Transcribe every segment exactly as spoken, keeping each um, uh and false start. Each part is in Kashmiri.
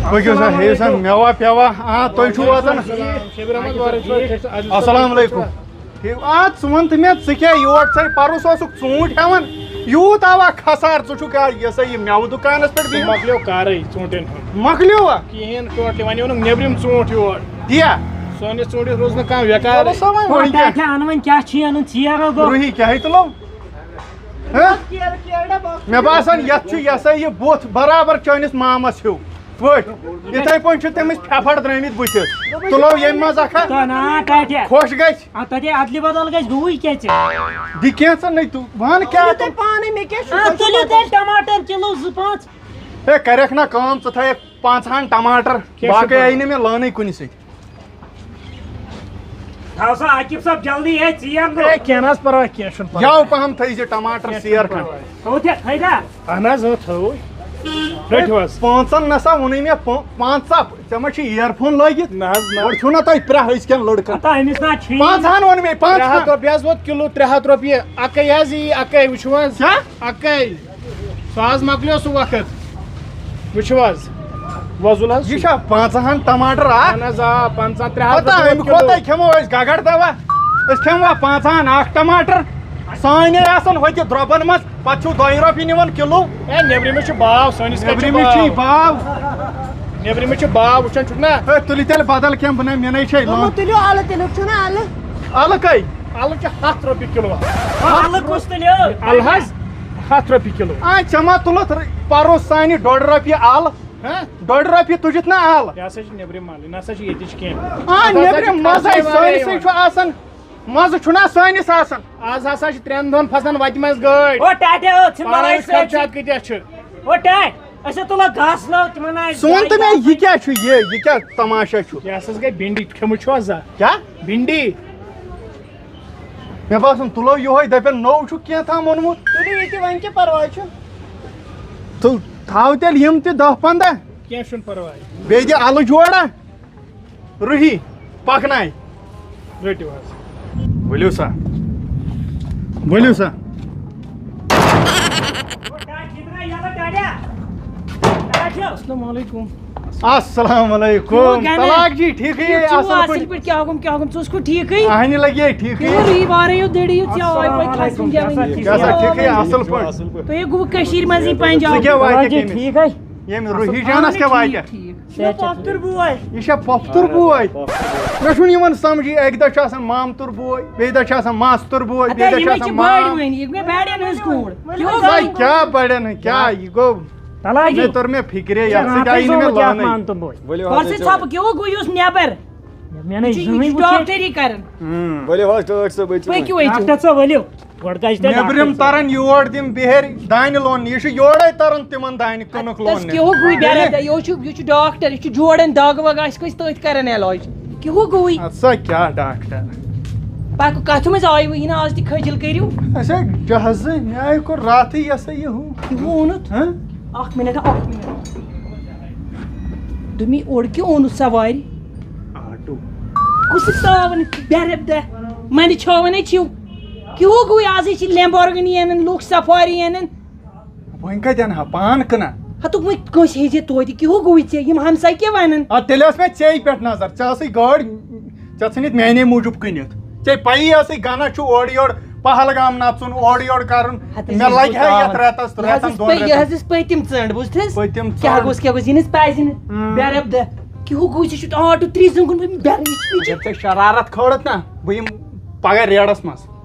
پٔکِو سا، ہیٚیِو سا مٮ۪وا پٮ۪وا۔ آ، تُہۍ چھِو واتان۔ شبیر احمد وارث صٲب، چھِ أسۍ عادل صٲب۔ السلام علیکم۔ ٹھیٖک، آ، ژٕ وَن تہٕ مےٚ، ژٕ کیٛاہ یور ژَے پَرُس اوسُکھ ژوٗنٛٹھۍ ہٮ۪وان، یوٗت آوا خسار، ژٕ چھُکھ آ، یہِ ہسا یہِ مٮ۪وٕ دُکانَس پٮ۪ٹھ ژٕ بِہِتھ؟ مۄکلیو کارٕے ژوٗنٛٹھٮ۪ن ہُنٛد۔ مۄکلیوا؟ کِہیٖنۍ، ٹوٹلی۔ وۄنۍ اوٚنُکھ نیٚبرِم ژوٗنٛٹھۍ یور۔ دِیا؟ سٲنِس ژوٗنٛٹھِس روٗز نہٕ کانٛہہ وٮ۪کارٕے۔ وَلہٕ سا وۄنۍ، وۄنۍ کیٛاہ؟ کیٛاہ اَنہٕ وۄنۍ، کیٛاہ چھُے اَنُن؟ ژیر ہو گوٚو۔ روٗہی کیٛاہ ہے تُلو؟ ہہ؟ مےٚ باسان، یَتھ چھُ، یہِ ہسا یہِ بُتھ برابر چٲنِس مامَس ہیوٗ۔ وٕچھ، یِتھَے پٲٹھۍ چھِ تٔمِس پھٮ۪پھر درٛٲمٕتۍ بٕتھِس۔ تُلو ییٚمہِ منٛز اَکھا۔ تہٕ نا، کَتہِ؟ خۄش گژھِ۔ آ، تَتہِ اَدلہِ بدل گژھِ، گوٚوُے کیٛاہ ژےٚ؟ دِ کینٛژھا نَے تہٕ وَن کیٛاہ تُلِو تہٕ۔ تُہۍ پانَے، مےٚ کیٛاہ چھُ؟ آ، تُلِو تیٚلہِ ٹماٹر کِلوٗ زٕ پانٛژھ۔ ہے، کَرٮ۪کھ نا کٲم، ژٕ تھٲیَکھ پانٛژہَن ٹماٹر، کینٛہہ چھُنہٕ باقٕے پَرواے۔ آیہِ نہٕ مےٚ لٲنٕے کُنہِ سۭتۍ۔ تھاو سا عاقب صٲب جلدی، ہے، ژیر گوٚو۔ ہے، کینٛہہ نہ حظ پَرواے، کینٛہہ چھُنہٕ پَرواے۔ یَو پَہَم تھٲیزِ ٹماٹر کینٛہہ سیر چھُنہٕ کھنٛڈ۔ پَرواے۔ تھٲوُتھ یا تھٲیدا؟ اہن حظ، اۭں، تھٲوٕے۔ رٔٹِو حظ۔ پانٛژَن نہ سا ووٚنُے مےٚ، پا-، پانٛژھ ژَپ، ژےٚ ما چھُے earphone لٲگِتھ؟ نہ حظ، نہ۔ گۄڈٕ چھُو نہ تۄہہِ پرٛاہ أزکٮ۪ن لٔڑکَن۔ ہتا أمِس نا چھُے۔ پانٛژہَن ووٚن مےٚ، پانٛژھ ترٛےٚ ہَتھ ہَن۔ رۄپیہِ حظ ووت کِلوٗ، ترٛےٚ ہَتھ رۄپیہِ، اَکَے حظ یی، اَکَے، وٕچھِو حظ۔ کیٛاہ؟ اَکَے۔ سُہ حظ مۄکلیو سُہ وقت۔ وٕچھِو حظ، وۄزُل حظ یہِ چھُ۔ چھا پانٛژہَن ٹماٹر اکھ؟ اہن حظ، آ، پنٛژاہ، ترٛےٚ ہَتھ ہتا رۄپیہِ اَمہِ کھۄتَے کِلوٗ۔ کھٮ۪مو أسۍ گگر دوا؟ أسۍ کھٮ۪موا پانٛژہَن اکھ ٹماٹر؟ سٲنۍ ہے آسان ہوٚتہِ درٛۄبَن منٛز، پَتہٕ چھُو دۄیہِ رۄپیہِ نِوان کِلوٗ۔ ہے، نیٚبرِمِس چھُ باو، سٲنِس کَتہِ چھُ نیٚبرِمِس چھُے باو؟ باو۔ نیٚبرِمِس چھُ باو، وٕچھان چھُکھ نا؟ ہے، تُلِو تیٚلہِ بدل کینٛہہ، بہٕ نَے، مےٚ نَے چھے دوٚپمو لون۔ تُلِو اَلہٕ، تیٚلہِ چھُنہ اَلہٕ۔ اَلہٕ کَے؟ اَلہٕ چھِ ہَتھ رۄپیہِ کِلوٗ۔ اَلہٕ کُس تُلِو؟ اَلہٕ حظ، ہَتھ رۄپیہِ کِلوٗ۔ آ، ژےٚ ما تُلُتھ پَرُس سانہِ ڈۄڈ رۄپیہِ اَلہٕ؟ ہہ؟ ڈۄڈ رۄپیہِ تُجِتھ نا اَلہٕ؟ یہِ ہسا چھِ نیٚبرِم مَل، یہِ نہ سا چھِ ییٚتِچ کینٛہہ۔ آ، اَتھ ہسا چھِ نیٚبرِم مَزَے خرچَے واریاہ سٲنِسٕے یِوان۔ چھُ آسان، مَزٕ چھُنا سٲنِس آسان۔ آز ہسا چھِ ترٛٮ۪ن دۄہَن پھسان وَتہِ منٛز گٲڑۍ۔ او ٹاٹے، او ژھٕن پانہٕ مَلٲے ؤنۍ سۭتۍ۔ خرچات کۭتیٛاہ چھِ؟ او ٹاٹے، أسۍ ہے تُلو گاسہٕ لٲو تِمَن آسہِ ژٕ وَن تہٕ مےٚ، یہِ کیٛاہ چھُ یہِ؟ یہِ کیٛاہ تماشا چھُ؟ یہِ ہسا گٔے بِنٛڈی، کھیوٚمُت چھُوا زانٛہہ؟ کیٛاہ؟ بِنٛڈی۔ مےٚ باسان، تُلو یِہوٚے، دَپن، نوٚو چھُکھ کینٛہہ تام اوٚنمُت۔ تُلِو یہِ تہِ، وۄنۍ کیٛاہ پَرواے چھُ؟ تُل، تھاو تیٚلہِ یِم تہِ دَہ پنٛداہ۔ کینٛہہ چھُنہٕ پَرواے۔ بیٚیہِ دِ اَلہٕ جوڑا، رُہی، پَکناے۔ رٔٹِو حظ۔ ؤلِو سا، ؤلِو سا۔ السلام علیکم۔ السلام علیکم۔ کیوں گنے؟ طلاق جی، ٹھیک ہے، ٹھیک چھو، اصل اصل پٲٹھۍ۔ پٲٹھۍ، کیا حکم، کیا حکم، ژٕ اوسکھو ٹھیکھٕے؟ اہنہِ لگے ٹھیکھٕے۔ کیوں ری وارے یو دڑی یو ژےٚ آے پٲٹھۍ کھسُن کیٛاہ سا ٹھیکھٕے؟ اصل پٲٹھۍ۔ تُہۍ ہے گوٚو کٔشیٖرِ منٛزٕے پنجاب۔ ژٕ کیٛاہ واتہِ جی، کٔمِس؟ ٹھیک ہے۔ ییٚمہِ روٗہی جانس کیٛاہ واتہِ؟ ٹھیک، ٹھیک۔ یہِ چھا پۄپھتٕر بوے؟ یہِ چھا پۄپھتٕر بوے؟ مےٚ چھُنہٕ یِوان سمجھی، اکہِ دۄہ چھُ آسان مامتُر بوے، بیٚیہِ دۄہ چھُ آسان ماستُر بوے، ہتا بیٚیہِ دۄہ چھُ یِمے آسان چھِ مام۔ بڑِ وٕنہِ، یہِ گٔے بڑٮ۪ن ہٕنٛز کوٗر۔ کیٛاہ کیٛاہ بڑٮ۪ن ہٕنٛز؟ کیٛاہ یہِ گوٚو؟ تلاجی۔ مےٚ توٚر مےٚ فِکرے، یَتھ سۭتۍ آیہِ نہٕ مےٚ لٲنٕے۔ مان تہٕ بوے۔ ؤلِو حظ، پرسہِ ژھۄپہٕ کیٛاہ گوٚو یُس نٮ۪بر؟ مےٚ نَے یہِ چھُ، یہِ زٕہٕنۍ چھُ وٕچھمُت۔ ڈاکٹری کران۔ ؤلِو حظ، ٹٲٹھۍ صٲب، أسۍ چھِ وۄنۍ۔ ڈاکٹر صٲب، ؤلِو۔ گۄڈٕ گژھِ تۄہہِ نیٚبرِم ڈاکٹر صٲب۔ تران یور تِم بِہٲرۍ دانہِ لوننہِ، یہِ چھُ یورے تران تِمن دانہِ کٕنُک تس لوننہِ۔ کیٛاہ ہو گوٚو بیرا، یہِ چھُ، یہِ چھُ ڈاکٹر، یہِ چھُ جوڑن دگ وگ آسہِ کٲنٛسہِ تٔتھۍ کران علاج۔ کیٛاہ ہو گوٚوٕے؟ اَدٕ سا کیٛاہ ڈاکٹر؟ پکو کتھ منٛز آیہِ وۄنۍ یہِ نہٕ آز تہِ کھٔجِل کٔرِو۔ اچھا، جہازٕ مےٚ آیہِ کوٚر راتھٕے یہِ ہسا یہِ ہُہ۔ یہِ ہُہ اوٚنُتھ؟ ہہ؟ اکھ منٹ، اکھ منٹ۔ دوٚپمَے اورٕ کیٛاہ اوٚنُتھ سوارِ؟ آٹو۔ کُس ساوَن بے رب دہ؟ منہِ چھاوَن ہے چھِو۔ کیٛاہ ہو گوٚوٕے آز ہے چھِ لیمبورگنی اَنان لُکھ، سفاری اَنان۔ وۄنۍ کتہِ انہٕ ہا؟ پان کٕنہ۔ ہتُک وۄنۍ کٲنٛسہِ ہیٚزِ توتہِ، کیٛاہ ہو گوٚوٕے ژےٚ؟ یِم ہمساے کیٛاہ ونن؟ ادٕ تیٚلہِ ٲس مےٚ ژےٚ پٮ۪ٹھ نظر، ژےٚ ٲسٕے گٲڑۍ، ژےٚ ژھٕنِتھ میانے موٗجوٗب کٕنِتھ۔ ژےٚ پیی ٲسٕے گنہ چھُ اورٕ یورٕ پہلگام نژُن، اورٕ یورٕ کرُن۔ ہتہٕ مےٚ ٲسٕس لگہِ بہٕ ہا یتھ تاوان۔ رٮ۪تس، یہِ حظ رٮ۪تن ٲس دۄن پٔ-، یہِ رٮ۪تن۔ حظ ٲس پٔتِم ژٔنٛڈ، بوٗزتھٕ حظ؟ پٔتِم کیٛاہ ژٔنٛڈ۔ گوٚژھ، کیٛاہ گوٚژھ، یہِ نہٕ حظ پزِ نہٕ۔ اۭں۔ بے رب دہ۔ کیٛاہ ہو گوٚو، ژےٚ چھُتھ آٹوٗ ترٛیٚیہِ زنٛگُن، بہٕ بے رب، یہِ چھُ مےٚ اگر ژےٚ شرارت کھٲڑٕتھ نا، بہٕ یِمہٕ پگاہ ریڈس منٛز۔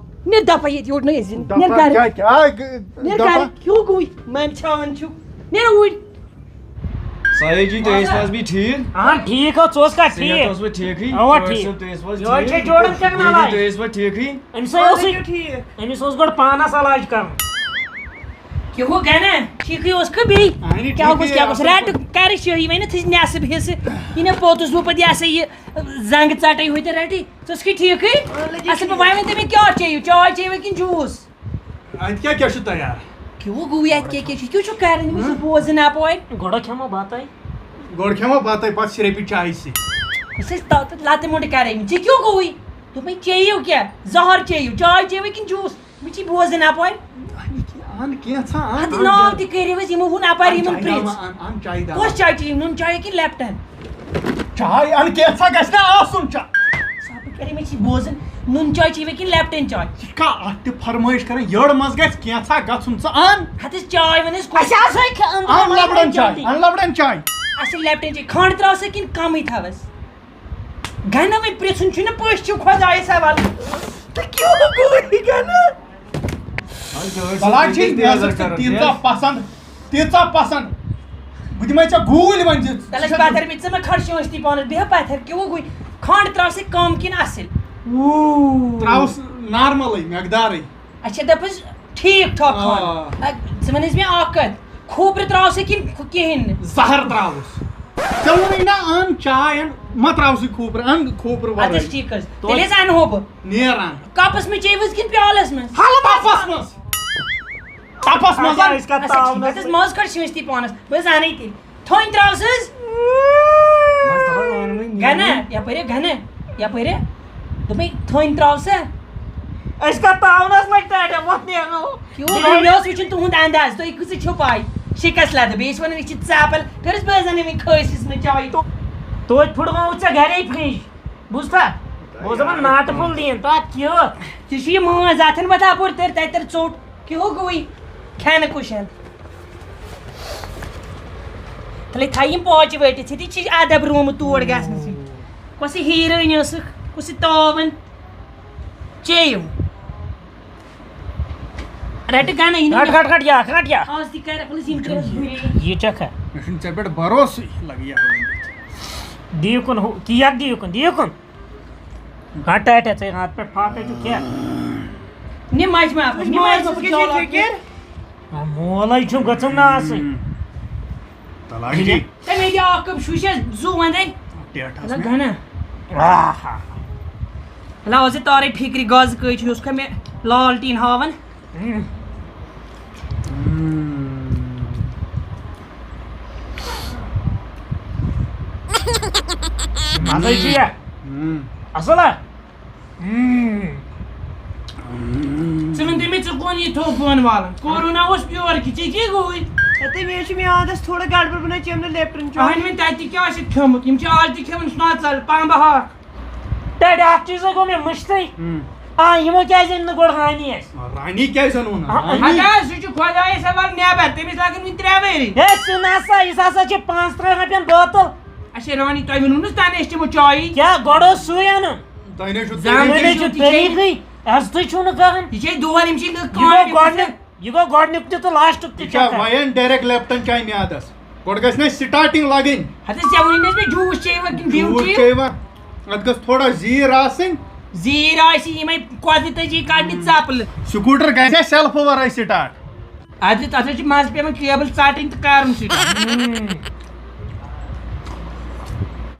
نیٖر دفعہ ییٚتہِ، یورٕ نہٕ أزِن۔ نیٖر دفعہ گرِ۔ کیٛاہ، کیٛاہ، نیٖر دفعہ؟ گرِ۔ کیٛاہ گوٚوُے؟ مَمہِ چھاوان چھُ۔ نیٖر اوٗرۍ۔ ساحل جی، تُہۍ ٲسِو حظ بیٚیہِ ٹھیٖک؟ اہن ٹھیٖک ہو، ژٕ اوس کَتھ صحت ٹھیٖک؟ اوسوٕ ٹھیٖکٕے؟ اَوا پٲٹھۍ ٹھیٖک۔ صٲب، تُہۍ ٲسِو حظ یورٕ ٹھیٖک؟ چھے جوڑن کَرُن علاج۔ تُہۍ ٲسِوا ٹھیٖکٕے؟ أمِس ہا اوسُے، ٹھیٖک۔ أمِس اوس گۄڈٕ پانَس علاج کَرُن۔ کیٛاہ ہو گَنہ؟ ٹھیٖکٕے اوس کھہٕ بیٚیہِ؟ اہنہِ کیٛاہ ٹھیٖکٕے گوٚژھ، کیٛاہ گوٚژھ؟ اَصٕل رَٹہٕ پٲٹھۍ۔ کَرٕ شٲہی، وۄنۍ نہٕ تھٔج نٮ۪صٕب حِصہٕ۔ یہِ نہ پوٚتُس بہٕ پَتہٕ یہِ ہسا یہِ زنٛگہٕ ژَٹَے ہوٚتہِ رَٹٕے۔ ژٕ ٲسکھٕے ٹھیٖکٕے؟ اَصٕل پٲٹھۍ وۄنۍ ؤنۍ تَو مےٚ کیٛاہ چیٚیِو؟ چاے چیٚیِوا کِنہٕ جوٗس؟ اَتہِ کیٛاہ کیٛاہ چھُ تیار؟ کیٛاہ گوٚو یَتھ کیٛاہ کیٛاہ چھُ؟ کیٛاہ چھُ کَران؟ یہِ چھُ بوزان اَپٲرۍ۔ گۄڈٕ کھٮ۪مو بَتَے۔ گۄڈٕ کھٮ۪مو بَتَے، پَتہٕ شرٛپہِ چایہِ سۭتۍ۔ أسۍ ٲسۍ تَتھ لَتہٕ موٚنٛڈ کَران۔ ژےٚ کیٛاہ گوٚوُے؟ دوٚپمَے چیٚیِو کیٛاہ؟ زَہر چیٚیِو، چاے چیٚیِوا کِنہٕ جوٗس؟ بہٕ چھِ بوزان اَپٲرۍ۔ اَن کینٛژھا، اَن، اَدٕ اَن ناو کینٛژھا۔ تہِ کٔرِو حظ، یِمو ووٚن اَپٲرۍ اَن یِمَن چاے پرٛژھ۔ داما، اَن، اَن چاے داما۔ کۄس چاے چیٚیِو؟ نُن چاے کِنہٕ لیپٹن؟ چاے اَن کینٛژھا، گژھِ نا آسُن چا-، سۄ بہٕ کَرٕ، مےٚ چھِ بوزُن، نُن چاے چیٚیِو کِنہٕ لیپٹن چاے؟ یہِ چھِ کانٛہہ اَتھ تہِ فرمٲیِش کَران، یٔڑ منٛز گژھِ کینٛژھا گژھُن، ژٕ اَن۔ ہَتہٕ حظ چاے وَن حظ، اَسہِ آسہٕ ہے کھے-، أنٛدرٕ اَن وَنان لَبڑَن چاے، جلدی۔ اَن لَبڑَن چاے۔ اَسہِ لیپٹن چاے، کھنٛڈ ترٛاوسا کِنہٕ کَمٕے تھاوَس؟ گَنہٕ وۄنۍ پرٛژھُن چھُنہٕ پٔژھۍ چھِو خۄدایَس حوالہٕ۔ تہٕ کیٛاہ گوٚو یہِ گَنہٕ؟ بلاے چھے مےٚ ٲسٕکھ ژٕ تیٖژاہ پسنٛد، تیٖژاہ پسنٛد۔ بہٕ دِمے ژےٚ گوٗلۍ وۄنۍ دِتھ۔ تَلہٕ ژٕ چھَکھ پَتھر مےٚ، ژٕ مہ کھڑ شٲنٛستی پانَس، بیٚہہ پَتھر، کیٛاہ گوٚو؟ کھنٛڈ ترٛاو سا کَم کِنہٕ اَصٕل؟ ترٛاوُس نارمَلٕے، مٮ۪قدارٕے۔ اچھا، دَپُس ٹھیٖک ٹھاک آ۔ کھنٛڈ۔ اَ، ژٕ وَن حظ مےٚ اَکھ کَتھ، کھوٗپرٕ ترٛاو سا کِنہٕ کِہیٖنۍ نہٕ؟ زَہر ترٛاوُس۔ ژےٚ ووٚنُے نا اَن چاے، اَن، مہ ترٛاو سُے کھوٗپرٕ، اَن کھوٗپرٕ اَدٕ ورٲے۔ حظ ٹھیٖک حظ۔ توتہِ تیٚلہِ حظ اَنہٕ ہو بہٕ۔ نیر اَن۔ کَپَس منٛز چیٚیِو حظ کِنہٕ پیالَس منٛز؟ تَپَس منٛز۔ تَپَس منٛز اچھا، اَن۔ أسۍ کَتھ اچھا، ٹھیٖک۔ تاونَس اَتھ حظ منٛز؟ مَزٕ کَڑ شٲنٛستی پانَس۔ بہٕ حظ اَنَے تیٚلہِ۔ تھٔنۍ ترٛاو سا حظ۔ بَس دَپان وَن وۄنۍ یی گَنہ، نہٕ۔ یَپٲرۍ گَنہ، یَپٲرۍ۔ دوٚپمَے تھٔنۍ ترٛاو سا۔ أسۍ کَتھ تاونَس لَگہِ ٹاٹا وۄتھ نیرنو۔ کیوں؟ مےٚ اوس وٕچھُن تُہُنٛد انداز، تُہۍ کۭژٕ چھِو پاے؟ شِکَس لَدٕ، بیٚیہِ چھِ وَنان أسۍ چھِ ژاپَل۔ کٔرٕس بہٕ حظ اَنہٕ وۄنۍ کھٲسِس منٛز چاے۔ تو-، توتہِ پھُٹرووُتھ ژےٚ گَرے فرٛج۔ بوٗزتھا؟ بہٕ اوسُس دَپان ناٹہٕ پھوٚل دِیِن، تَتھ کیُتھ؟ ژےٚ چھُ یہِ مٲنٛز اَتھَن وۄتھان اَپور تٔرۍ، تَتہِ تٔر ژوٚٹ۔ کیٛاہ گوٚوٕے؟ کھٮ۪نہٕ کُشَن۔ تَلے تھایہِ یِم پاچہِ ؤٹِتھ، ییٚتہِ چھِ ادب روٗمہٕ تور گژھنَس۔ کۄس یہِ ہیٖرٲنۍ ٲسٕکھ؟ کُس یہِ تاوَن؟ چیٚیِو۔ رَٹہٕ گَنَے، یہِ نہٕ کٹ، کٹ، کٹ، یا، کٹ، یا۔ آز تہِ کَرَکھ نہٕ یِم ترٛےٚ گُرے۔ یہِ چکھا۔ مےٚ چھُنہٕ ژےٚ پٮ۪ٹھ بھروسٕے، لَگہِ یَتھ ؤنِتھ۔ دِیِو کُن ہُہ، کیک دِیِو کُن، دِیِو کُن۔ ہاں، ٹاٹا ژے ہاتھ پہ پھاکے تو کیا؟ نہ ماجہِ ما، نہ ماجہِ ما، فکر۔ ہاں، مولے چھُ گژھُن نہ آسٕنۍ۔ تلاش جی۔ تمے دِ اکھ کپ شوشس زو وندے۔ ٹیٹھس نہ میں۔ گنا۔ آہا۔ لا، اوس تارے فکری گاز کٔہۍ چھُ، یُس کھا مےٚ لالٹیٖن ہاوان۔ مزے چھُ یا؟ اصل ہا؟ ژٕ وَن تہٕ مےٚ، ژٕ کون یہِ تھوٚو بۄن والان؟ کورونا اوس پیور کہِ ژےٚ کیٛاہ گوٚوُے؟ تہٕ مےٚ چھُ میادَس تھوڑا گڑبڑ، بہٕ نہ چٮ۪مہٕ نہٕ لیپٹن چاے۔ اہن وۄنۍ تَتہِ کیٛاہ آسہِ کھیوٚمُت؟ یِم چھِ آز تہِ کھٮ۪وان سُہ نژل پامبہٕ ہاکھ۔ ڈیڈی، اکھ چیٖز گوٚو مےٚ مٔشتٕے۔ ہُم۔ آ، یِمو کیٛازِ أنۍ نہٕ گۄڈٕ رانی اَسہِ؟ رانی کیٛازِ اَنو نہٕ؟ آ، رانی؟ ہتا، سُہ چھُ خۄدایَس حوالہٕ نٮ۪بر، تٔمِس لَگَن وٕنہِ ترٛےٚ ؤری۔ ہے، سُہ نہ سا، یُس ہسا چھِ پانٛژھ تٕرٛہ رۄپیَن بٲتٕل۔ اچھا، رانی، تۄہہِ ووٚنوُ نہٕ تَنہٕ أسۍ چٮ۪مو چایی؟ کیٛاہ، گۄڈٕ اوس سُے اَنُن۔ تۄہہِ نَے چھُو زانٛہہ تۄہہِ نَے نَے چھُو چھُو تہِ چیٚنی۔ طریٖقٕے، عزتٕے چھُو نہٕ کَران۔ یہِ چھے دۄہَے، یِم چھِ نہٕ یہِ گوٚو کامہِ گۄڈٕنیُک، یہِ گوٚو گۄڈٕنیُک تہِ تہٕ لاسٹُک تہِ یہِ چھا چکر۔ وَیَن ڈایریکٹ لیپٹن چاے میادَس؟ گۄڈٕ گژھِ نہ سٹارٹنگ لگٕنۍ۔ ہتس ژےٚ ووٚنُے نہ مےٚ جوٗس چیٚیِو کِنہٕ ڈِو جوٗس چیٚیِو؟ چیٚیِوا؟ اتھ گٔژھ تھوڑا زیٖر آسٕنۍ۔ زیٖر آسہِ یِمے کۄدٕ تٔجی کڑنہِ ژپلہٕ۔ سکوٗٹر گژھِ سیلفہٕ ورٲے سٹارٹ؟ ادٕ تتھ حظ چھِ منٛزٕ پٮ۪وان کیبل ژٹٕنۍ تہٕ کرُن سٹارٹ۔